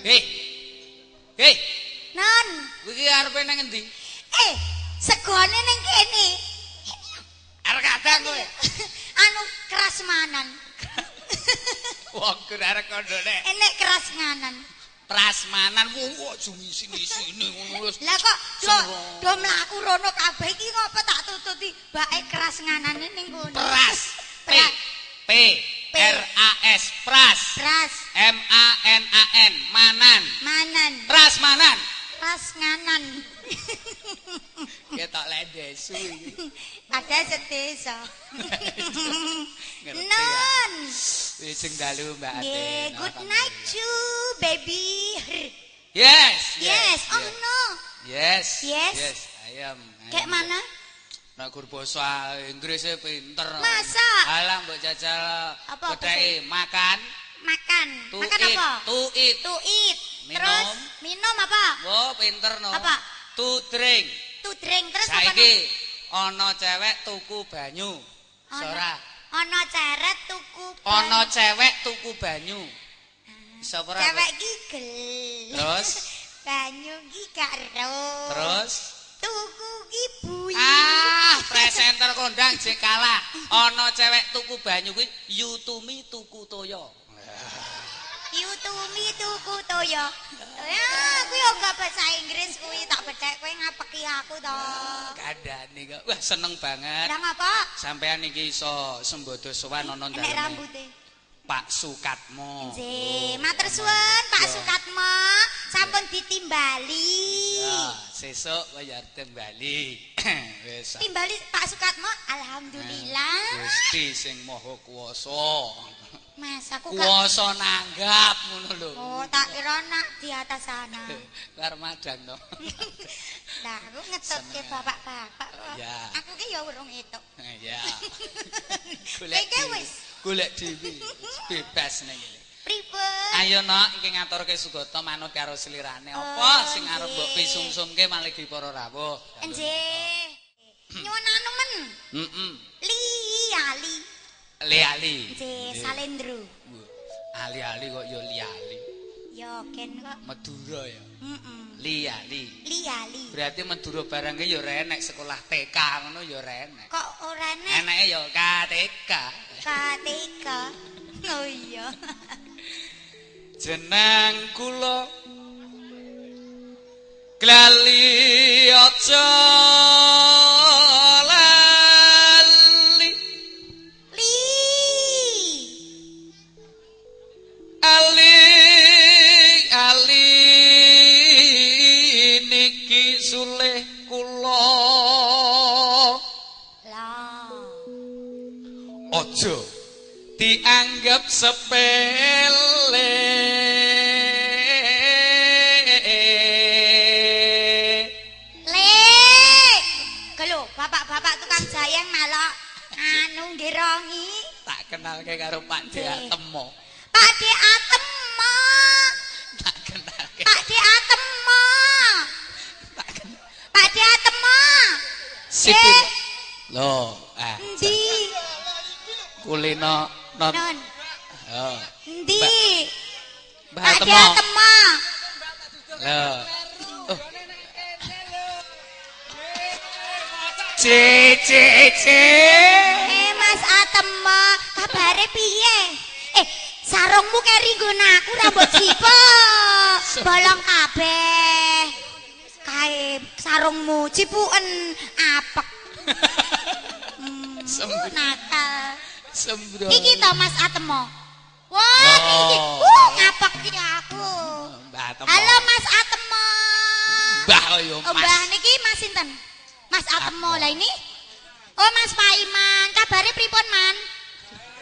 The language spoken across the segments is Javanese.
Hei. Hei. Non. Kowe iki arepe nang endi? Segone ning kene. Arep kadang kowe. Anu krasmanan. Wong arep kandhane. Enek krasmanan. Prasmanan wong kok aja ngisi-ngisine ngono wis. Lah kok do mlaku rono kabeh iki ngopo tak tututi bake krasmanane ning kono. Pras. P P R A S pras. Pras. M A N A N manan. Manan. Prasmanan. Prasmanan. Ketok lendesu iki. Ada sedesa. Non. Sing dalu Mbak Ate. Good night you baby. Yes. Yes. Oh no. Yes. Yes. Yes, I am. Kayak mana? Nek gur basa Inggrise pinter. Masa? Alah mbok jajal bedheke makan. Makan. Makan apa? To eat. To eat. Minum. Terus minum apa? Wah, pinter no. Apa? To drink. To drink terus apa? Saiki ana cewek tuku banyu. Ora. Ana ceret tuku banyu. Ana cewek tuku banyu. Iso ora? Cewek ki gel. Terus banyu ki gak ero. Terus tuku ki buyi. Ah, presenter kondang jek kalah. Ana cewek tuku banyu kuwi Yutumi tuku toya. Yutumi tuku toya. Ya, kuwi yo gak bahasa Inggris kuwi tak bedhek kowe ngapeki aku to. Kandhane kok. Wah, seneng banget. Lah ngapa? Sampeyan iki iso sembodo sowan ana ndaleme. Enek rambute. Pak Sukatmo. Nggih, matur suwun Pak Sukatmo, sampun ditimbali. Ya, sesuk kowe ya timbali. Wis. Timbali Pak Sukatmo, alhamdulillah. Gusti sing Maha Kuwasa. Mas, aku kuwasa nanggap ngono lho. Oh, tak kira nak di atas sana. Karo madang to. Lah, aku ngetutke bapak-bapak kok. Ya. Aku ki ya urung etuk. Ya. Golek wis. Golek dhewe, bebas ning kene. Pripun? Ayo nok iki ngaturke sugata manut karo slirane. Apa sing arep mbok pisungsumke malih para rawuh. Nggih. Nyuwun anu men. Heeh. Li ali. Li-ali. Nggih, Salendro. Ali-ali kok ya li-ali. Ya ken kok. Madura ya. Heeh. Li-ali. Li-ali. Berarti Madura barang ki ya ora enek sekolah TK ngono ya ora enek. Kok ora enek? Eneke ya KTK. KTK. Oh iya. Jeneng kula glali aja lali. Li. Ali ali niki sulih kula. Lah. Aja dianggap sepele. Le. Lho, bapak-bapak tukang jayeng malah anu ngerongi. Tak kenalke karo Pak De Atemo. Pak De Atemo. Tak kenalke. Pak De Atemo. Tak kenal. Pak De Atemo. Sipir. Lho, ah. Endi? Kulino non. Non. Oh. Endi? Mbah Pak De Atemo. Atemo. Lho. Oh. C C C. Mas Atemo, kabare piye? Sarungmu keri nggon aku ra mbok jipuk. Bolong kabeh. Kae sarungmu cipuken apek. Nakal. Sembrono. Iki to Mas Atemo. Wah, iki. Ngapek iki aku. Mbah Atemo. Halo Mas Atemo. Mbah yo Mas. Mbah niki Mas sinten? Mas Atemo. Lah ini? Oh, Mas Paiman. Kabare pripun, Man?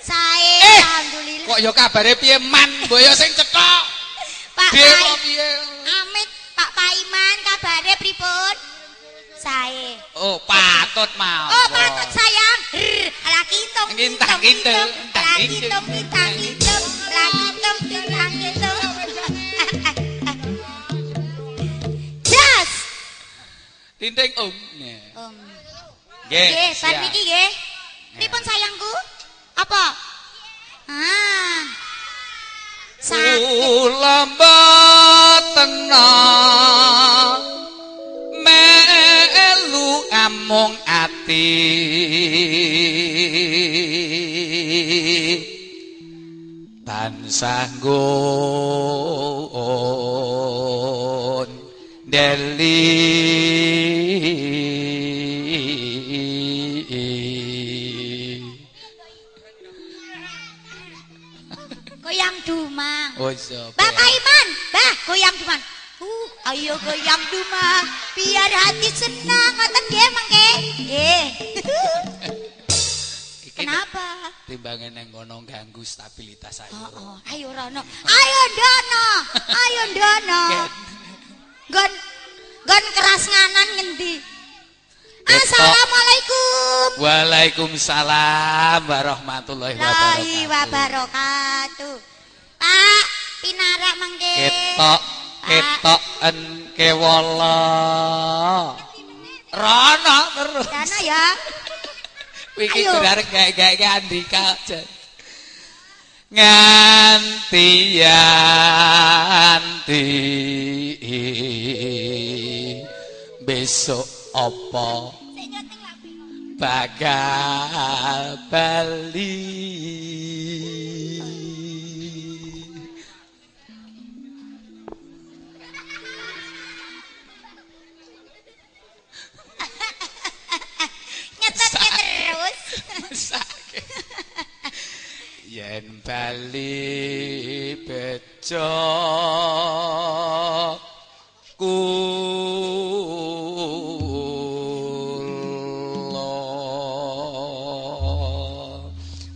Sae, alhamdulillah. Kok yo kabare piye, Man? Mbok yo sing cethok. Pak piye? Amit, Pak Paiman, kabare pripun? Sae. Oh, patut mawon. Oh, patut sayang. Lah kintung kintang kintung, lah kintung kintang kintung, lah kintung kintang kintung. Jas. Tinting om. Om. Nggih, bar niki nggih. Pripun sayangku? Apa? Ah. Kula mboten melu amung ati tansah nggon deli goyang dumang. Oh, iya, Mbah Paiman, Mbah goyang dumang. Ayo goyang dumang biar hati senang ngoten nggih mangke. Nggih. Kenapa? Timbange nang kono ganggu stabilitas ayo. Oh, ayo rono. Ayo ndono. Ayo ndono. Nggon nggon keras nganan ngendi? Assalamualaikum. Waalaikumsalam warahmatullahi wabarakatuh. Wabarakatuh. Pak, pinarak mangke. Ketok ketok en kewala. Rono terus. Rono ya. Iki arek gawe-gawe Andika aja. Nganti yanti besok apa bakal bali. Nyetetke terus. Mesake. Yen bali bejo kula.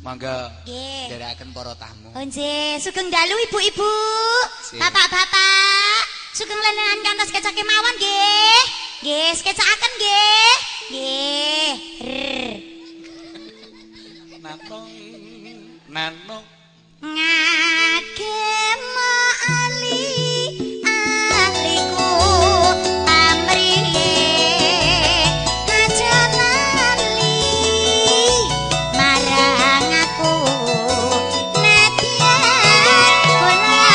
Mangga nderekaken para tamu. Oh nggih, sugeng dalu ibu-ibu, bapak-bapak, sugeng lenenan kantos kecake mawon nggih. Nggih, sekecakaken nggih. Nggih. Nanong nanong ngagem ali aliku amriye aja lali marang aku nadyan kula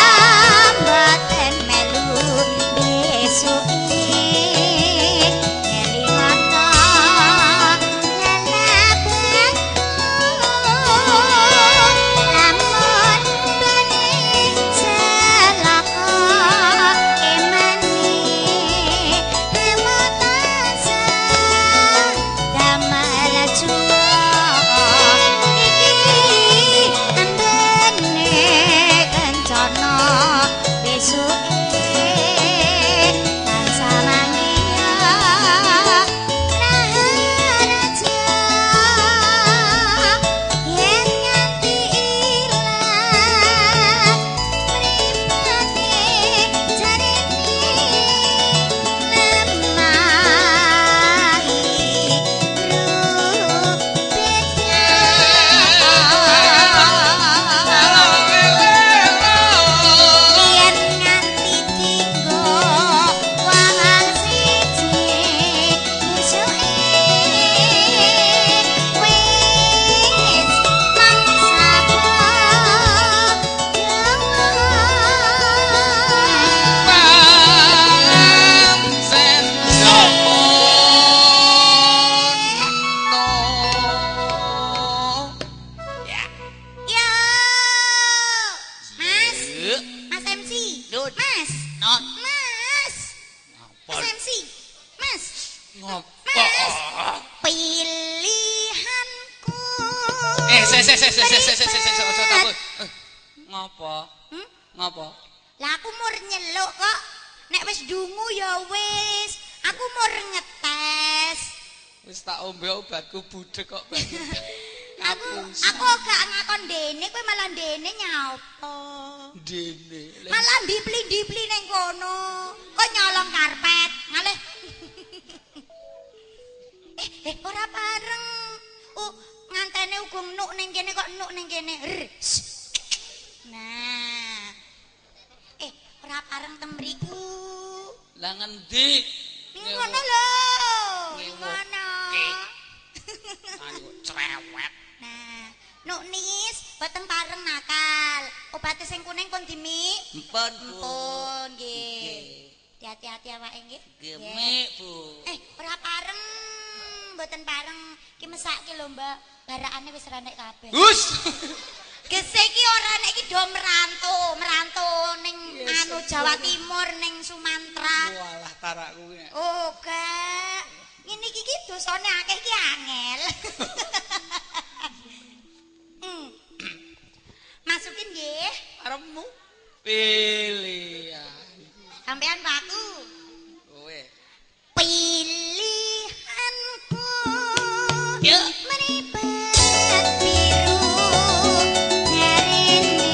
mboten melu besuki ngelingono lelabanku lamun bani celaka emane emotasa damel juwa iki ambene kencana besuke tansah mangiya raharja yen nganti ilang mripate jarene lemahi yen nganti tinggo wang siji besuke wis mangsa Pancen jono. Ya. Yo. Mas, Mas MC. Mas. Mas. Mas MC. Mas. Ngopo? Mas. Pilihanku. Eh, se se se se se se se se se aja takut. Ngopo? Hmm? Ngopo? Lah aku mur nyeluk kok. Nek wis dungu ya wis. Aku mur ngetes. Wis tak ombe obatku budhek kok. Aku gak ngakon dene, kowe malah dene nyapo. Dene. Malah dipli-dipli ning kono. Kok nyolong karpet. Ngalih. Ora pareng. Oh, ngantene uga nuk ning kene kok nuk ning kene. Nah. Ora pareng tem mriku. Lah ngendi? Ning ngono lho. Ning ngono. Ayo cerewet. Nah, nuk nis boten pareng nakal. Obate sing kuning pun dimi. Mpun, Bu. Mpun nggih. Hati-hati awake nggih. Nggih, Mik, Bu. Ora pareng. Mboten pareng. Ki mesake lho, Mbak. Barakane wis ra nek kabeh. Hus. Gese iki ora nek iki do merantau ning anu Jawa Timur ning Sumatera. Walah tarakku kuwi. Oh, gak. Ngene iki iki dosane akeh iki angel. Masukin nggih. Arepmu pilihan. Sampean Pak aku. Kowe. Pilihanku. Ya. Meripat biru jarene.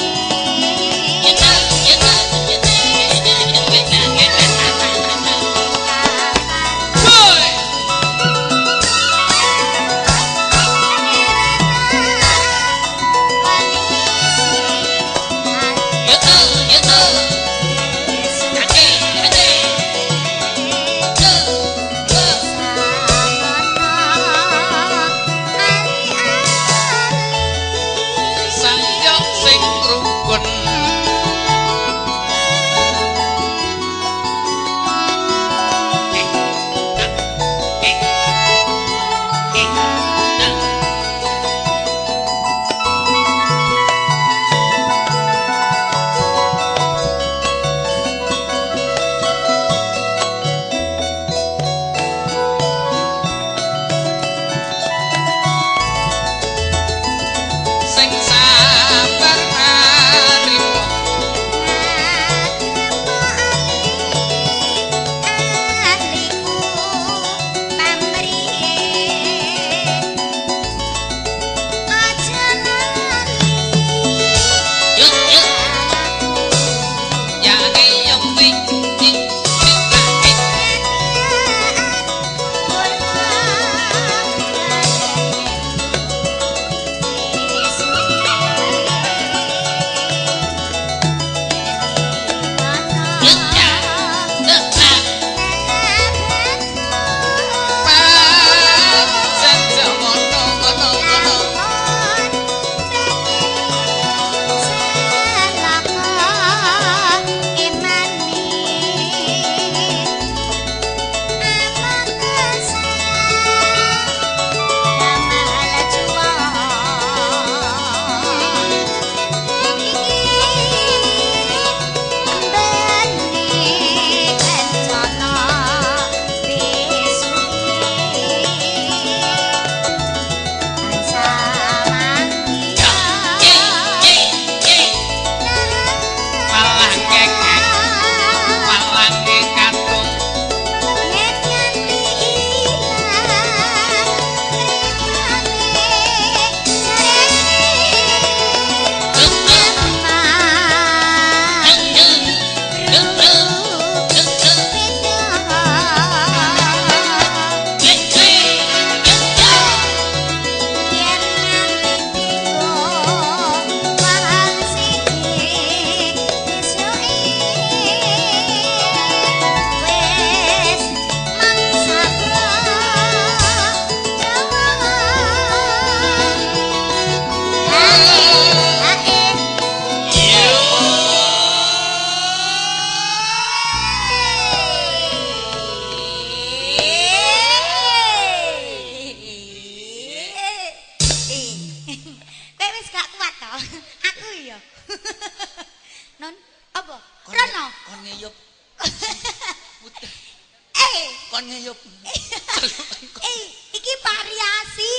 Iki variasi.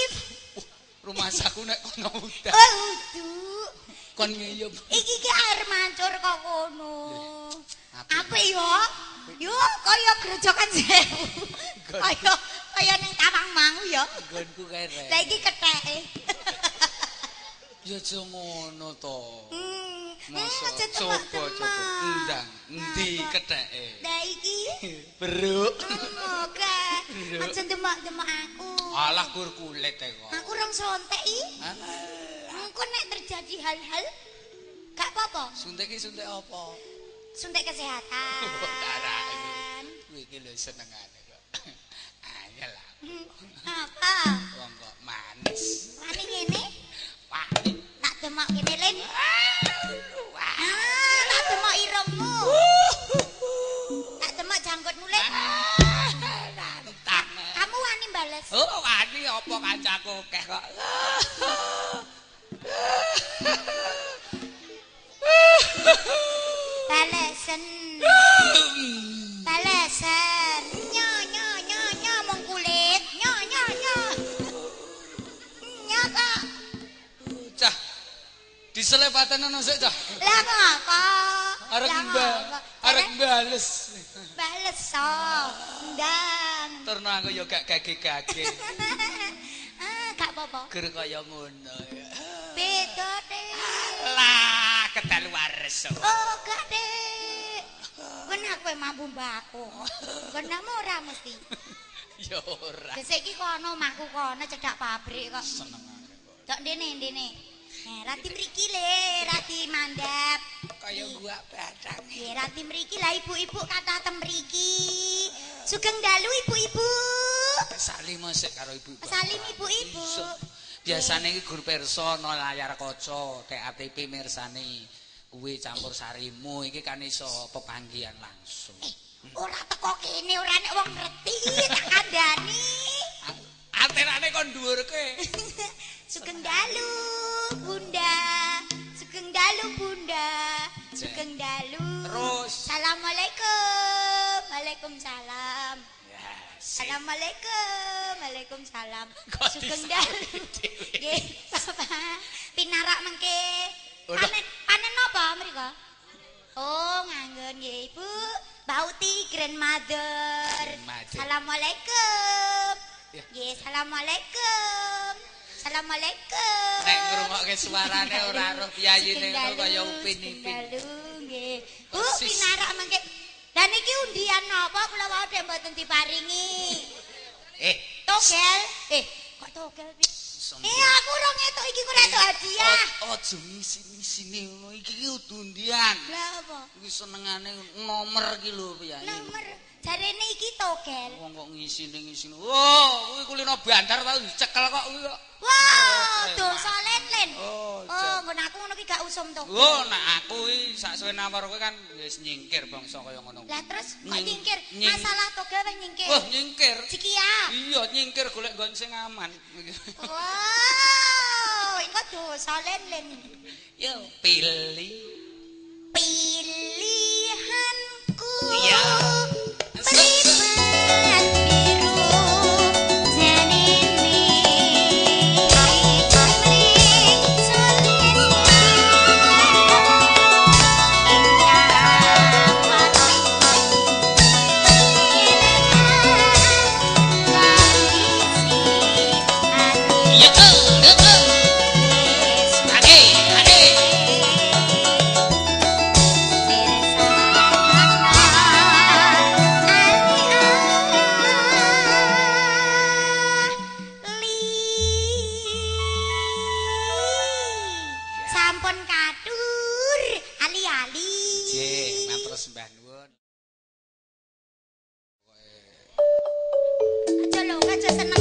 Rumahku nek kono udan. Oh, udu. Kon ngeyup. Iki ki air mancur kok kono. Apik yo. Yo kaya grojokan sewu. Kaya kaya ning Tawang Mangu yo. Nggonku kae rek. Lah iki ketheke. Ya aja ngono to. Masa coba coba ndang endi ketheke? Lah iki beruk. Oke. Aja demak-demak aku. Alah gur kulit e kok. Aku rong sontek iki. Engko nek terjadi hal-hal gak apa-apa. Suntik iki suntik apa? Suntik kesehatan. Kuwi iki lho senengane kok. Anyel aku. Apa? Wong kok manis. Wani ngene? Wani. Tak demak kene Lin. Oh, wani apa kancaku akeh kok. Balesen. Balesen. Nyo nyo nyo nyo mung kulit. Nyo nyo nyo. Nyo kok. Cah. Diselepatan ono sik, Cah. Lah ngapa? Arek bales. Bales so. Ndang. Turno aku yo gak gage-gage. Ah, gak apa-apa. Ger kaya ngono ya. Beda, Dik. Lah, kedaluwarsa. Oh, gak, Dik. Kena kowe mampu mbako. Kenamu ora mesti. Ya ora. Dhisik iki kono omahku kono cedhak pabrik kok. Senengane kok. Tok ndene. Nah, rati mriki le, rati mandap. Kaya gua batang. Nggih, rati mriki lah ibu-ibu kathah tem mriki. Sugeng dalu ibu-ibu. Salim sik karo ibu-ibu. Salim ibu-ibu. Biasane iki gur pirsa ana layar kaca, TATP mirsani. Kuwi campur sarimu iki kan iso pepanggihan langsung. Ora teko kene ora nek wong ngerti tak kandhani. Aterane kon dhuwurke. Sugeng dalu Bunda. Sugeng dalu Bunda. Sugeng dalu. Terus. Assalamualaikum. Waalaikumsalam. Ya. Assalamualaikum. Waalaikumsalam. Sugeng dalu. Nggih, Bapak. Pinarak mengke. Panen napa mriko? Oh, nganggen nggih Ibu. Bauti grandmother. Assalamualaikum. Nggih, assalamualaikum. Assalamualaikum. Nek ngrungokke suarane ora roh piyayine ngono kaya Upin Ipin. Nggih. Bu, pinarak mengke. Lah niki undian napa kula wau dek mboten diparingi. Togel. Kok togel piye? Aku ora ngetok iki kok entuk hadiah. Aja ngisi-ngisine ngono iki ki kudu undian. Lah apa? Iki senengane nomor iki lho piyayi. Nomor. Jarene iki togel. Wong kok ngisine-ngisine. Oh, kuwi kulino bandar tau dicekel kok kuwi kok. Wah, dosa len-len. Oh, nggon aku ngono ki gak usum togel. Oh, nek aku iki sak suwe nawar kowe kan wis nyingkir bangsa kaya ngono. Lah terus kok nyingkir? Masalah togel wis nyingkir. Wah, nyingkir. Cikia. Iya, nyingkir golek nggon sing aman. Wow, engko dosa len-len. Yo, pilih. Pilihanku. Iya. Pripat biru jenene mring soleh ingkang wati Iya, Ade, ade. Sampun katur ali-ali. Nggih, matur sembah nuwun. Aja lho, aja seneng.